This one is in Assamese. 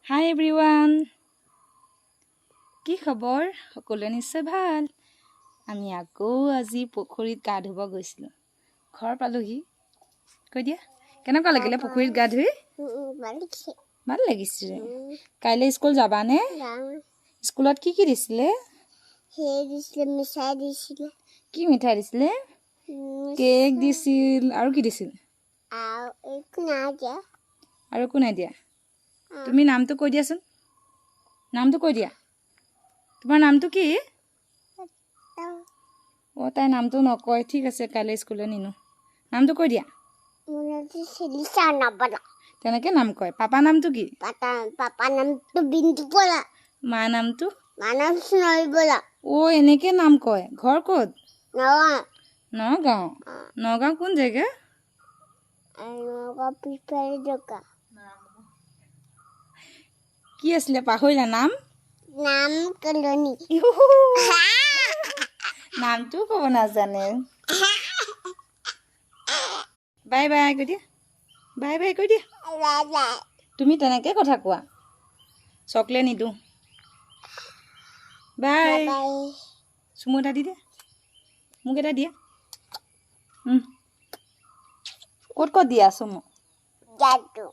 হাই এভৰিৱান, কি খবৰ? সকলোৱে নিশ্চয় ভাল। আমি আকৌ আজি পুখুৰীত গা ধুব গৈছিলোঁ। ঘৰ পালোহি। কৈ দিয়া, কেনেকুৱা লাগিলে পুখুৰীত গা ধুই? ভাল লাগিছিলে। কাইলৈ স্কুল যাবানে? স্কুলত কি কি দিছিলে? সেই দিছিলে, মিঠাই দিছিলে। কি মিঠাই দিছিলে? কেক দিছিল আৰু কি দিছিল? আৰু একো নাই দিয়া। আৰু একো নাই দিয়া। তুমি নামটো কৈ দিয়াচোন, নামটো কৈ দিয়া। তোমাৰ নামটো কি? অঁ, তাই নামটো নকয়। ঠিক আছে, কাইলৈ স্কুললৈ নিনো। নামটো কৈ দিয়া। মোৰ নামটো চিলিচা নবলা। তেনেকৈ নাম কয়। পাপা নামটো কি? পাপা নামটো বিন্দু বলা। মা নামটো? মা নাম সোণালী বলা। অ', এনেকৈ নাম কয়। ঘৰ ক'ত? নগাঁও। নগাঁও। নগাঁও কোন জেগা? নগাঁও পিছফালে দোকান। কি আছিলে, পাহৰিলা নাম? নাম কলনি। নামটোও ক'ব নাজানে। বাই বাই কৈ দিয়া, বাই বাই কৈ দিয়া। Bye bye. তুমি তেনেকৈ কথা কোৱা। চকলেট নিদিওঁ, বাই। বাই। চুমু এটা দি দিয়া, মোক এটা দিয়া। ক'ত ক'ত দিয়া চুমু? যাদু।